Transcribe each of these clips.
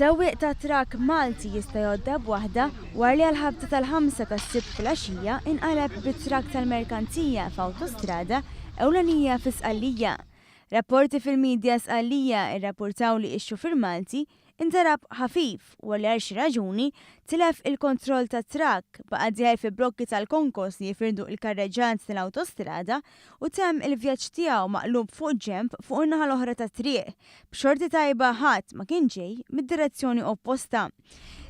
Sewwieq ta' trakk Malti jista' jgħoddha b'waħda wara li għall-ħabta tal-ħamsa tas-Sibt filgħaxija inqaleb bi trakk tal-merkanzija f'awtostrada ewlenija fi Sqallija. Rapporti fil-midja Sqallija rrappurtaw li x-xufier Malti indarab ħafif wara li għal xi raġuni tilef il-kontroll tat-trakk, baqa' dieħel fi blokki tal-konkos li jifirdu l-karreġġat tal-awtostrada u temm il-vjaġġ tiegħu maqlub fuq ġenb fuq in-naħa l-oħra tat-triq. B'xorti tajba ħadd ma kien ġej mid-direzzjoni opposta.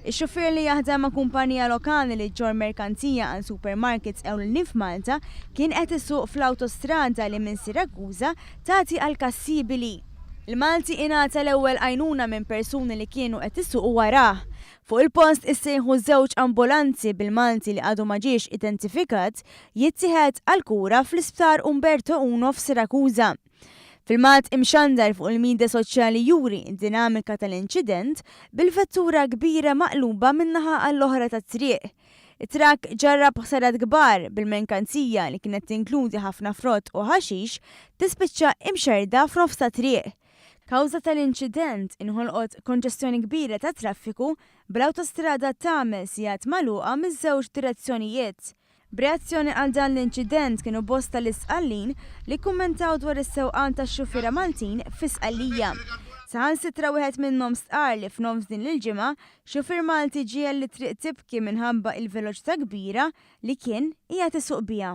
Ix-xufier li jaħdem ma' kumpanija lokali li ġġorr merkanzija għal supermarkets ewlenin f'Malta kien qed isuq fl-awtostrada li minn Siracusa tagħti għal Cassibili. Il-Malti ingħata l-ewwel għajnuna minn persuni li kienu qed isuqu warah. Fuq il-post issejħu żewġ ambulanzi bil-Malti li għadu ma ġiex identifikat jittieħed għall-kura fl-Isptar Umberto I f'Siracusa. Filmat imxandar fuq il-midja soċjali juri d-dinamika tal-inċident bil-vettura kbira maqluba minn naħa għall-oħra tat-triq. It-trakk ġarrab ħsarat kbar bil-merkanzija li kienet tinkludi ħafna frott u ħaxix tispiċċa imxerrda f'nofs ta' triq. Kawża tal-inċident inħolqot konġestjoni kbira tat-traffiku bl-awtostrada tagħmel sigħat magħluqa miż-żewġ direzzjonijiet. B'reazzjoni għal dan l-inċident kienu bosta l-Isqallin li kkummentaw dwar is-sewqan tax-xufiera Maltin fi Sqallija. Saħansitra wieħed minnhom stqarr li f'nofs din l-ġimgħa, xufier Malti ġiegħel lit-triq tibki minħabba il-veloċità kbira li kien qiegħed isuq biha.